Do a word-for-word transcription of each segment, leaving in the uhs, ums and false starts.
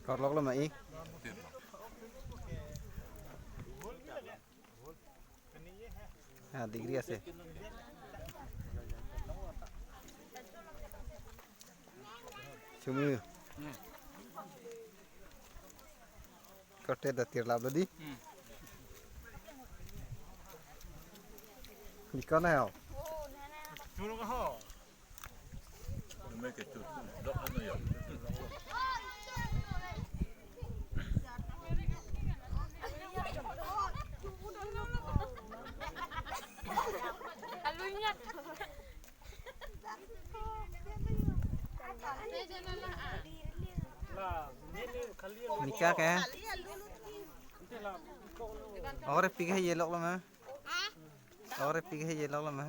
Korlok lo ma ik. Ha, degree ase. Sumi. Korte da tirlap lo di. Hmm. Di kon hai ho? Nika ke? Ore pik hai yellow lo ma? Ore pik hai yellow lo ma?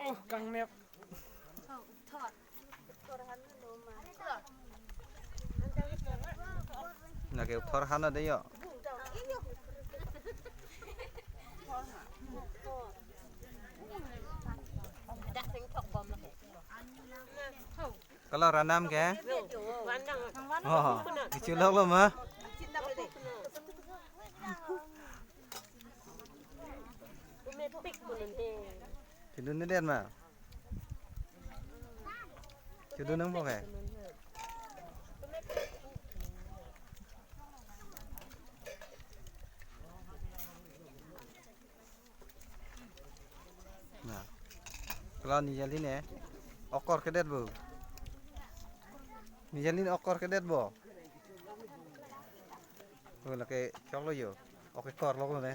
Oh, kangnep. Nake uthor hana de yo. Kalau ranam ke? Oh, kecilok lo ma. Kedun ni den ma. Kedun nang po ke? Nah. Kalau ni jali ne. Okor kedet bo. Ni jali ne okor kedet bo. Oh, lake choklo yo. Oke, korlok lo ne.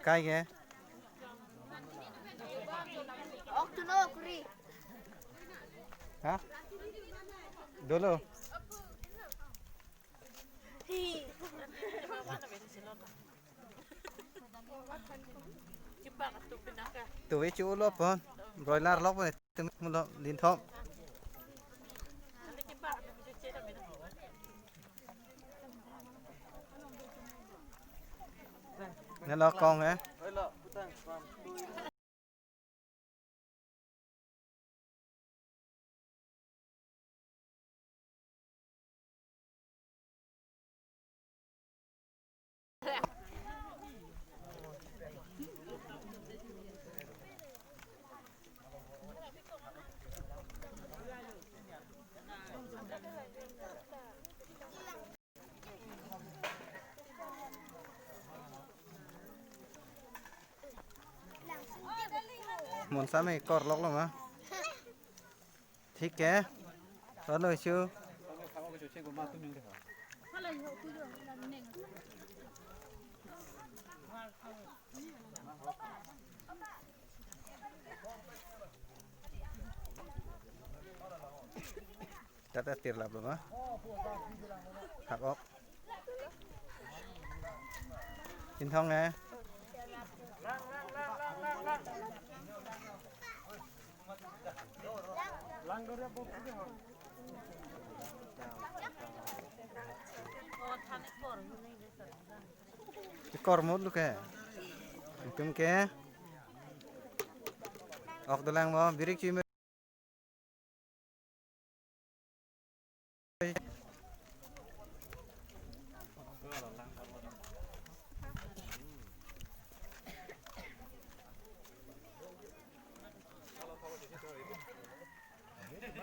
Kai ke? Ok, tulo kuri. Ha? Dolo. Tuve chu lo pon. Broiler lok pon. Tum mulo linthom. Nelo kong eh. Mon same korlok lo ma. Thik ke? Rano isu. Tata tirlap lo ma. Hap ok. Inthong eh. Ikor mut lo ke. Itum ke. Ok dolang mo, birik chui.